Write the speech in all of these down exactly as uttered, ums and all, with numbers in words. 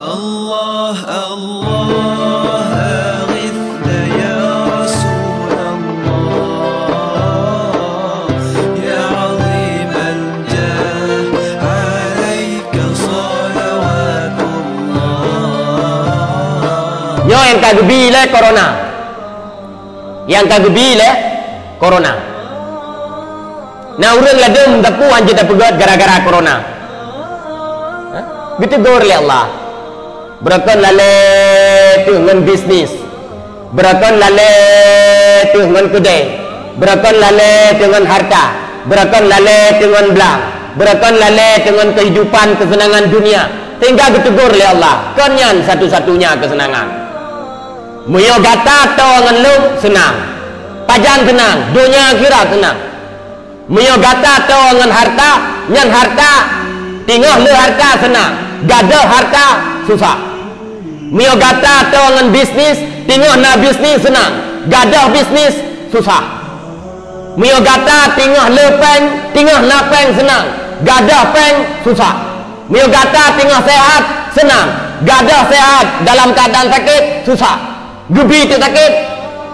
Allah, Allah, aghithna ya Rasulullah, ya azimal jah, alaika salawatullah. Nyoe nyang ka geubi lé corona. Nyang ka geubi lé corona. Na ureuëng ladôm tapu hanjeuet tapeugét gara-gara corona. Ha? Geutegur lé Allah. Beureukan lalé teuh ngon bisnis. Beureukan lalé teuh ngon keudè. Beureukan lalé teuh ngon harta. Beureukan lalé teuh ngon blang. Beureukan lalé teuh ngon kehidupan keuseunangan dunia. Sehingga geutegur lé Allah, kon nyan satu-satunya keuseunangan. Meunyoe gata toe ngon lôn, seunang. Pajan seunang, donya akhirat seunang. Meunyoe gata toe ngon harta, nyan harta, teungoh le harta seunang, gadôh harta susah. Meunyoe gata toe ngon bisnis, teungoh na bisnis seunang, gadôh bisnis susah. Meunyoe gata teungoh le péng, teungoh na péng seunang, gadôh péng susah. Meunyoe gata teungoh sehat, seunang, gadôh sehat, dalam keuadaan sakét, susah. Geubi teuk sakét,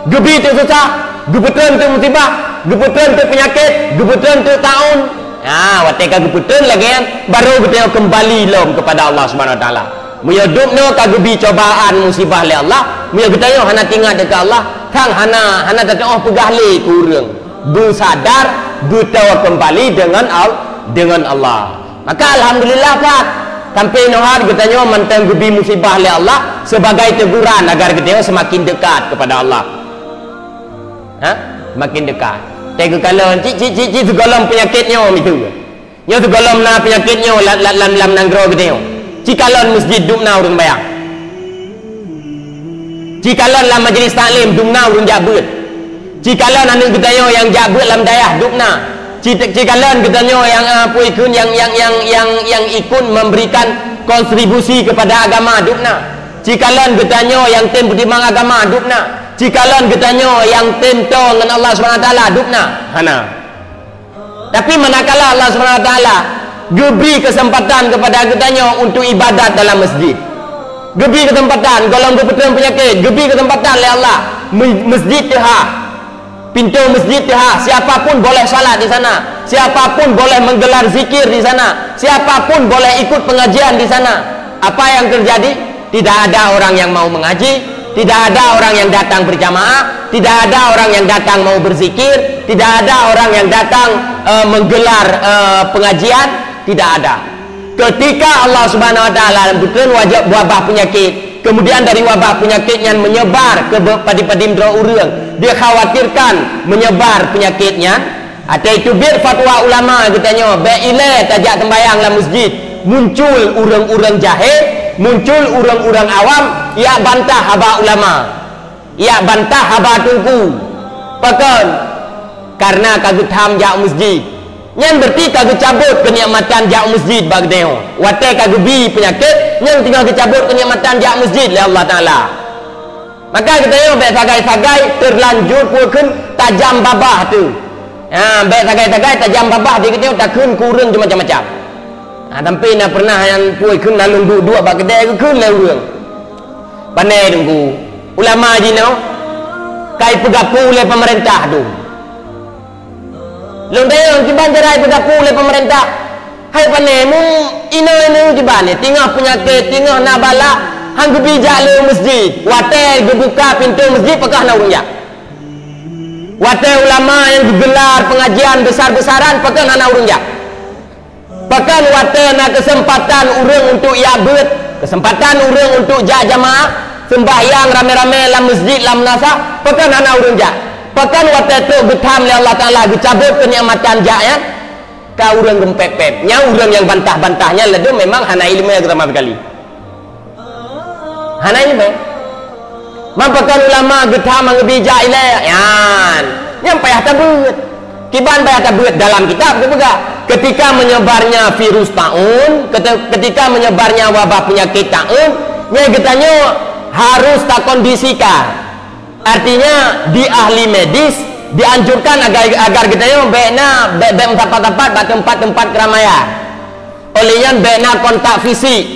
geubi teuk susah, geupeutrön teuk musibah, geupeutrön teuk peunyakét, geupeutrön teuk taun. Ha, watée ka geupeutrön lagée nyan, barô geutanyoe keumbali lom keupada Allah Subhanahu Wa Taala. Meunyoe dubnoe ka geubi cobaan musibah lé Allah, meunyoe geutanyoe hana teuingat keu Allah, sang hana, hana tatuoh peugah lé keu ureuëng. Beusadar, beutôi keumbali deungon Al-, deungon Allah. Maka alhamdulillah that, sampoe nyoe that geutanyoe mantong geubi musibah lé Allah sebagai teguran agar geutanyoe seumaken dekat keupada Allah. Ha? Seumaken dekat. Teuka kalon cit, cit, cit, cit sigohlom peunyakét nyoe miseue. Nyoe sigohlom na peunyakét nyoe lam, lam, lam, lam nanggroe geutanyoe. Cikalon meuseujid dum na ureuëng bayang. Cikalon lam majlis taklim dum na ureuëng jak beuet. Cikalon aneuëk geutanyoe nyang jak beuet lam dayah dum na. Ci-, cikalon geutanyoe nyang, ah, peue kheun nyang, nyang, nyang, nyang, nyang ikut memberikan kontribusi kepada agama dum na. Cikalon geutanyoe nyang tem peutimang agama dum na. Cikalon geutanyoe nyang tem toe ngon Allah Subhanahu Wa Taala dum na. Hana. Tapi manakala Allah Subhanahu Wa Taala geubri keuseumpatan keupada geutanyoe untuk ibadat dalam masjid, geubri keuseumpatan gohlom geupeutrön peunyakét, geubri keuseumpatan lé Allah, me-, masjid teuhah, pintoe masjid teuhah, siapa pun boleh salat di sana, siapa pun boleh menggelar zikir di sana, siapa pun boleh ikut pengajian di sana. Apa yang terjadi? Tidak ada orang yang mau mengaji, tidak ada orang yang datang berjamaah, tidak ada orang yang datang mau berzikir, tidak ada orang yang datang, eh, menggelar, eh, pengajian, tidak ada. Ketika Allah Subhanahu Wa Taala geupeutrön wajah wabah peunyakét, kemudian dari wabah peunyakét nyan menyebar keu be-, padum-padum droe ureuëng, dikhawatirkan menyebar peunyakét nyan, Watée teubiet fatwa ulama geutanyoe bék ilée tajak seumbahyang lam masjid, muncul ureuëng-ureuëng jahé, muncul ureuëng-ureuëng awam jak bantah haba ulama, jak bantah haba teungku. Pakon? Kareuna ka geutham jak masjid. Nyan beurati ka geucabot keunikmatan jak masjid bak geutanyoe. Watée ka geubi peunyakét, nyan teungoh geucabot keunikmatan jak masjid lé Allah Taala. Maka geutanyoe bék sagai-sagai teulanjur peue kheun tajam babah teuh. Ha, bék sagai-sagai tajam babah di geutanyoe takheun keu ureuëng macam-macam. Ha, sampoe na peureunah nyang peue kheun lalong duek-duek bak keudè geukheun lé ureuëng. Pane teungku, ulama jinoe ka ipeugapu lé peumeurintah dum. Lôn tanyong kiban cara ipeugapu lé peumeurintah. Hai pane mu, inoe-inoe kiban nyoe, teungoh peunyakét, teungoh na bala, han geubi jak lé u masjid. Watée geubuka pintoe masjid, pakon hana ureuëng jak? Watée ulama nyang geugelar pengajian besar-besaran, pakon hana ureuëng jak? Pakon watée na keuseumpatan ureuëng untuk jak beuet, keuseumpatan ureuëng untuk jak jamaah, seumbahyang ramé-ramé lam masjid, lam meunasah, pakon hana ureuëng jak? Pakon watée trok geutham lé Allah Taala geucabot keunikmatan jak nyan, ka ureuëng geumpép-pép. Nyan ureuëng nyang bantah-bantah nyan ladôm memang hana iéleumé sama sekali. Hana iéleumé. Man pakon ulama geutham nyang geubi jak ilée nyan, nyang payah tabeuet. Kiban payah tabeuet, dalam kitab geupeugah, ketika menyebarnya virus taun, kete-, ketika menyebarnya wabah penyakit taun, nyan geutanyoe harus takondisikan. Artinya, di ahli medis dianjurkan agar, agar geutanyoe bék na, bék, bék meusapat-sapat bak teumpat-teumpat keramaian. Óh lheueh nyan bék na kontak fisik.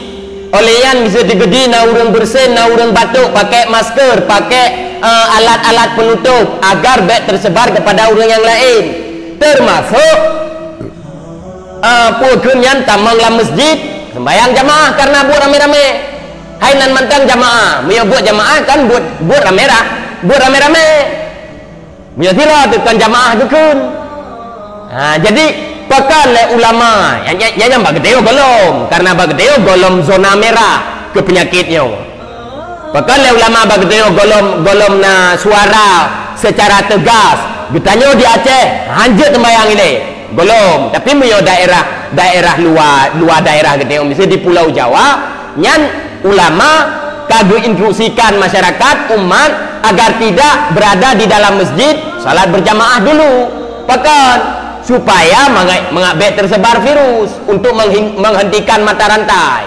Oleh nyan, bisa digeudi na ureuëng beureusen, na ureuëng batuk, pakai masker, pakai, eh, alat-alat penutup agar bék tersebar kepada ureuëng nyang laén. Termasuk, eh, peue kheun nyan, tamong lam masjid, sembahyang jamaah karena buet ramé-ramé. Hai nan mantong jamaah, meunyoe buet jamaah kan buet, buet ramé ra-, buet ramé-ramé. Meunyoe sidroe teuh kon jamaah geukheun. Ha, jadi, pakon lé ulama, nyan, nyan, nyan bak geutanyoe gohlom, karena bak geutanyoe gohlom zona merah keu peunyakét nyoe. Pakon lé ulama bak geutanyoe gohlom, gohlom na suara secara tegas. Geutanyoe di Aceh, hanjeuet sembahyang ilée. Gohlom, tapi meunyoe daerah, daerah luwa, luwa daerah geutanyoe, miseue di Pulau Jawa, nyan ulama ka geuinstruksikan masyarakat, umat, agar tidak berada di dalam masjid, salat berjamaah dulu. Pakon? Supaya mangat, mangat bék tersebar virus, untuk menghin-, menghentikan mata rantai.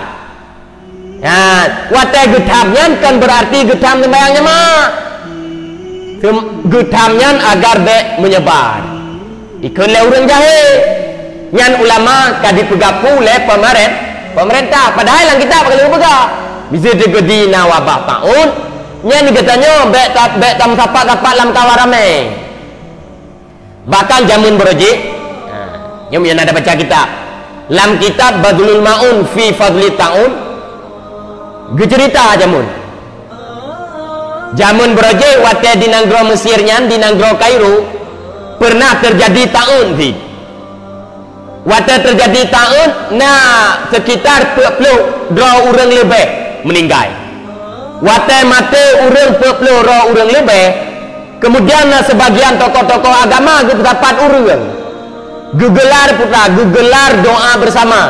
Nah, watée geutham nyan kan berarti geutham sembahyang jamaah. Sem-, geutham nyan agar bék menyebar. Ikheun lé ureuëng jahé. Nyan ulama ka dipeugapu lé peumaren-, pemerintah. Padahai lam kitab ka lheueh peugah, "Bisa terjadi na wabah taun." Nyan geutanyoe bék ta-, bék tameusapat-sapat lam kawan ramé. Bahkan jameun beurojék, ha, nyoe meunyoe na baca kitab. Lam kitab Badlul Maun fi Fadli Taun, geuceurita jameun. Jameun beurojék watée di nanggroe Mesir nyan, di nanggroe Kairo, pernah terjadi taun cit. Watée terjadi taun, na sekitar peuet ploh droe ureuëng leubeh meuninggai. Watée maté ureuëng peuet ploh droe ureuëng leubeh, kemudian na sebagian tokoh-tokoh agama geupeusapat ureuëng. Geugelar putra, geugelar doa bersama.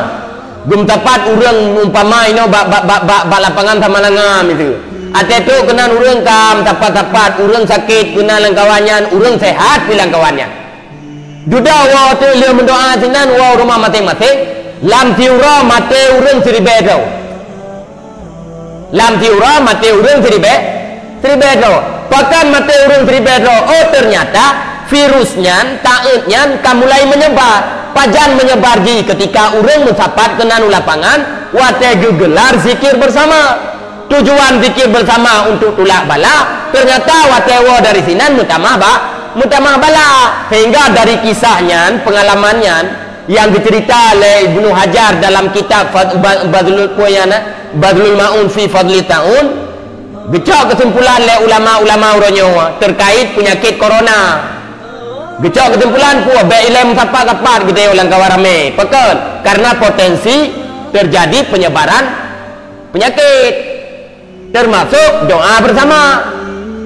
Geumeusapat ureuëng umpama inoe bak, bak, bak, bak, bak lapangan Samalanga miseue. Watée trok keunan ureuëng ka meusapat-sapat, ureuëng sakét keunan lam kawan nyan, ureuëng sehat pih lam kawan nyan. Dudoe woe teuk lheueh meudoa sinan woe rumoh maséng-maséng, lam siuroe maté ureuëng siribée droe. Lam siuroe maté ureuëng siribée, siribée droe. Pakon maté ureuëng siribée droe? Oh, ternyata virus nyan, taun nyan ka mulai menyebar. Pajan menyebar jih? Ketika ureuëng meusapat keunan u lapangan, watée geugelar zikir bersama. Tujuan zikir bersama untuk tulak bala, ternyata watée woe dari sinan meutamah ba-, meutamah bala. Sehingga dari kisah nyan, pengalaman nyan, nyang geuceurita lé Ibnu Hajar dalam kitab Fad-, Ba-, Badlul, peue nyan, Badlul Maun fi Fadli Taun, geucok keusimpulan lé ulama-ulama uroe nyoe terkait peunyakét corona. Geucok keusimpulan peue, bék ilée meusapat-sapat geutanyoe lam kawan ramé. Pakon? Karena potensi terjadi penyebaran peunyakét, termasuk doa bersama,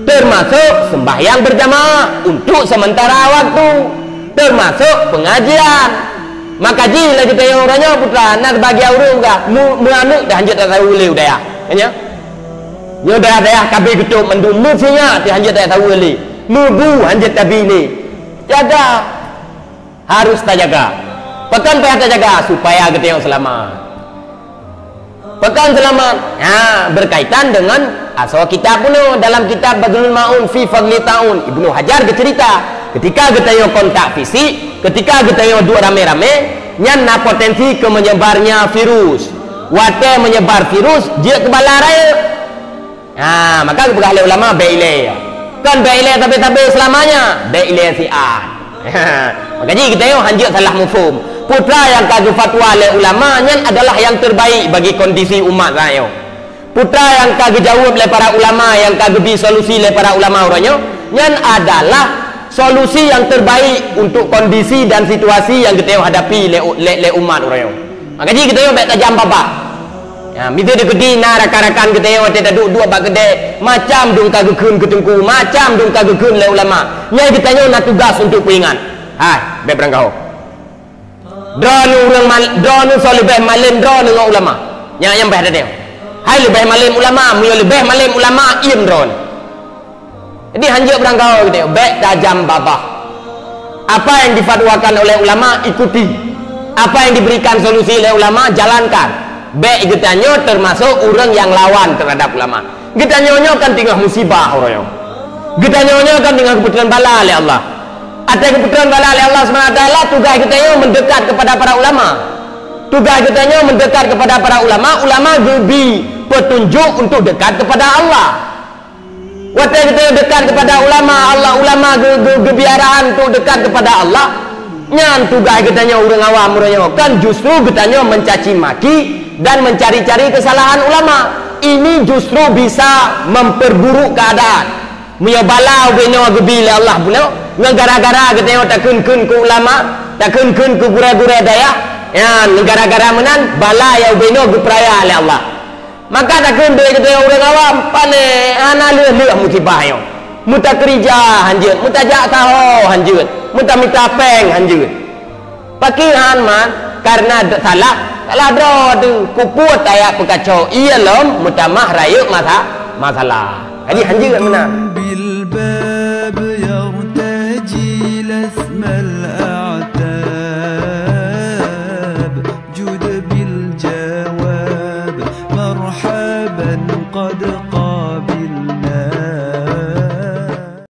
termasuk sembahyang berjamaah untuk sementara waktu, termasuk pengajian. Maka jih lagée tanyoe uroe nyoe putra, na sibagian ureuëng ka meu-, meuaneuk dah hanjeuet tasaweue lé u dayah. Nyoe, nyoe dayah-dayah ka abéh geutôb mandum, meusinyak teuh hanjeuet tasaweue lé, meubu hanjeuet tabi lé. Jaga, harus tajaga. Pakon payah tajaga? Supaya geutanyoe seulamat. Pakon seulamat? Ha, berkaitan dengan asoe kitab bunoe. Dalam kitab Badlul Maun fi Fadli Taun, Ibnu Hajar geuceurita, ketika geutanyoe kontak fisik, ketika geutanyoe duek ramé-ramé, nyan na potensi keu menyebarnya virus. Watée menyebar virus, jeuet keu bala rayeuk. Ha, maka geupeugah lé ulama, bék ilée. Kon bék ilée sabe-sabe seulamanya, bék ilée siat. Maka jih geutanyoe hanjeuet salah muphom. Putra nyang ka geufatwa lé ulama nyan adalah nyang terbaik bagi kondisi umat saat nyoe. Putra nyang ka geujaweueb lé para ulama, nyang ka geubi solusi lé para ulama uroe nyoe, nyan adalah solusi nyang terbaik untuk kondisi dan situasi nyang geutanyoe hadapi lé, lé, lé umat uroe nyoe. Maka jih geutanyoe bék tajam babah. Ya, miseue di keudeh na rakan-rakan geutanyoe watée taduek-duek bak keudè, macam dong ka geukheun keu teungku, macam dong ka geukheun lé ulama. Nyan geutanyoe na tugas untuk peuingat. Hai, bék beurangkaho. Droeneuh ureuëng mal-, droeneuh soe leubeh malém droeneuh ngon ulama. Nyan nyang bék tadeungoe. Hai leubeh malém ulama, meunyoe leubeh malém ulama, iem droeneuh. Jadi, hanjeuet beurangkaho geutanyoe, bék tajam babah. Apa yang difatwakan oleh ulama, ikuti. Apa yang diberikan solusi oleh ulama, jalankan. Bék geutanyoe termasuk ureuëng nyang lawan terhadap ulama. Geutanyoe nyoe kan teungoh musibah uroe nyoe. Geutanyoe nyoe kan teungoh geupeutron bala lé Allah. Watée geupeutron bala lé Allah Subhanahu wa Taala, tugaih geutanyoe mendekat kepada para ulama. Tugaih geutanyoe mendekat kepada para ulama, ulama geubi petunjuk untuk dekat kepada Allah. Watée geutanyoe dekat kepada ulama, Allah, ulama geu-, geu-, geubi arahan untuk dekat kepada Allah, nyan tugaih geutanyoe ureuëng awam ureuëng nyoe, kan justru geutanyoe mencaci maki dan mencari-cari kesalahan ulama. Ini justru bisa memperburuk keadaan. Meunyoe bala ubé nyoe geubi lé Allah bunoe, ngon gara-gara geutanyoe takheun-kheun keu ulama, takheun-kheun keu gurée-gurée dayah, nyan gara-gara meunan bala nyang ubé nyoe geupeuraya lé Allah. Maka takheun bèk geutanyoe ureuëng awam, pané hana lheueh-lheueh musibah nyoe. Meutakeureja hanjeuet, meutajak saho hanjeuet, meutamita péng hanjeuet. Pakriban man, kareuna d-, salah, salah droe teuh. Kupuet ayat peukaco ié lom meutamah rayeuk masa-, masalah. Jadi hanjeuet meunan. بالباب يرتجي لثم الأعتاب. جد بالجواب مرحبا قد